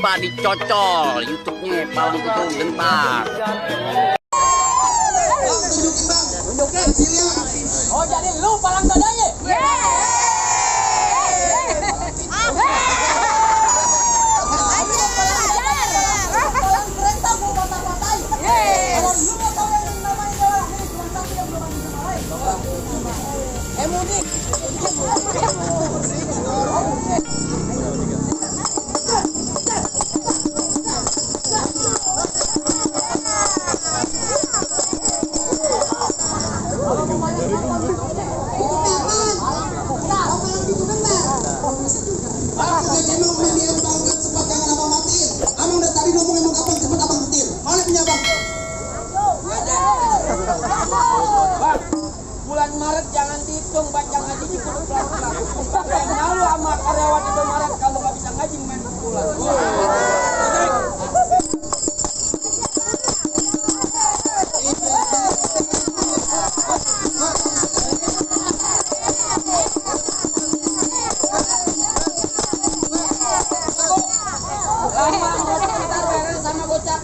coba dicocol YouTube-nya Palang Pitung Gentar. Oh, jadi lu palang dadanya? Mudik. Bulan Maret jangan dihitung baca ngaji di bulan. Kayak malu sama karyawan itu Maret kalau nggak bisa ngaji main bulan. Sama bocah.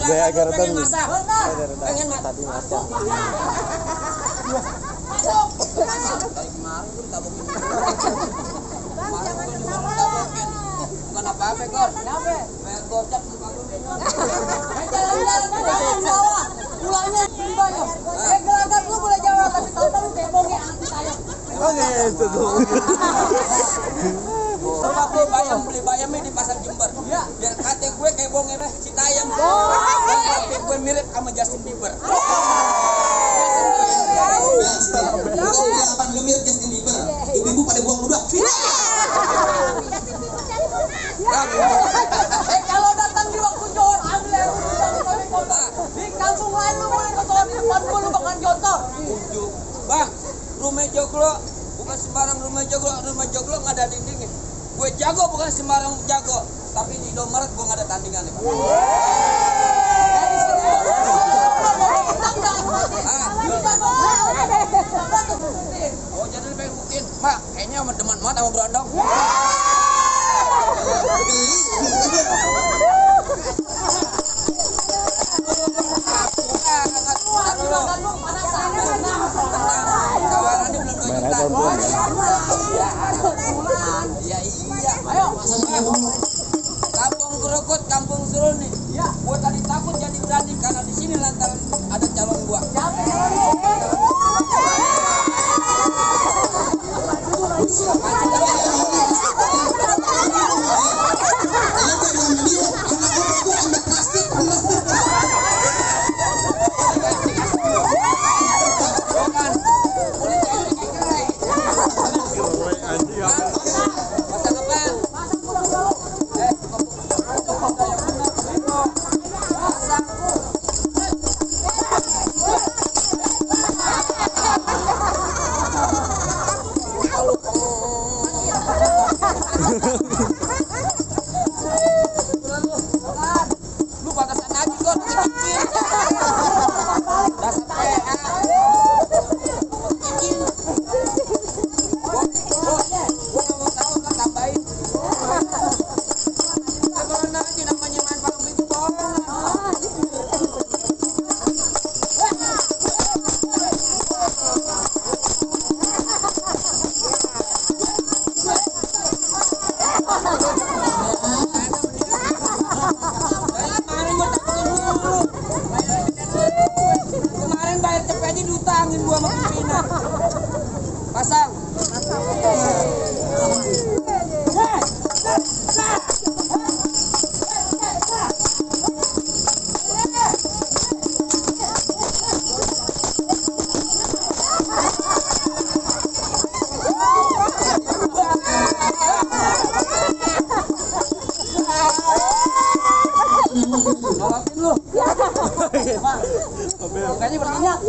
Gaya garatan pengen tadi macam. Bukan apa-apa, Kor. Kenapa? Pengen gocap muka lu. Jalan-jalan bawah. Pulangnya banyak. Gelagat lu boleh jawab tapi tahu-tahu kayak bonge anti tayang. Oh gitu tuh. Coba tuh bayam beli bayamnya di pasar Jember. Ya. Biar kate gue kayak bonge si tayang. Tapi gue mirip sama Justin Bieber. Apa lu mirip Justin Bieber? Ibu-ibu pada buang ludah. Kalau datang di waktu Johor ambil air di kampung lain lu boleh kotor di depan lu bakal jontor. Bang, rumah joglo bukan sembarang rumah joglo nggak ada dindingnya. Gue jago bukan sembarang jago, tapi di Indomaret gue nggak ada tandingannya. Oh jadi lu pengen buktiin, Mak, kayaknya sama teman banget sama berondong. Kampung Kerukut, Kampung Serun nih. Gua tadi takut jadi berani karena di sini lantaran ada calon gua. Mukanya berminyak.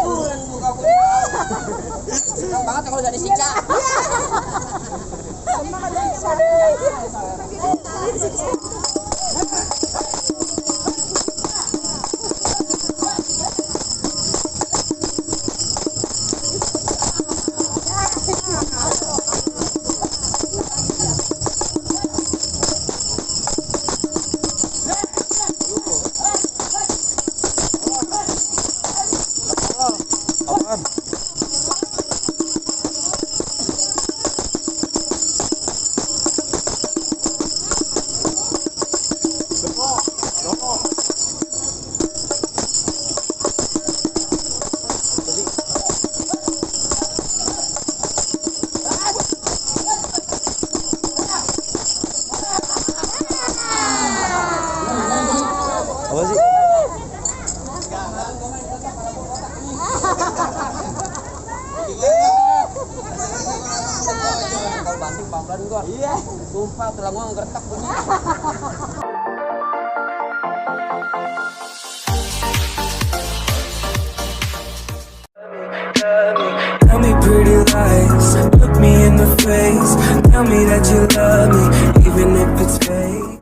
Bukan muka gue. Senang banget kalau udah disiksa. Apaan? Apa sih? Kalau banting pelan gua. Iya. Sumpah tulang gua ngeretak bunyi.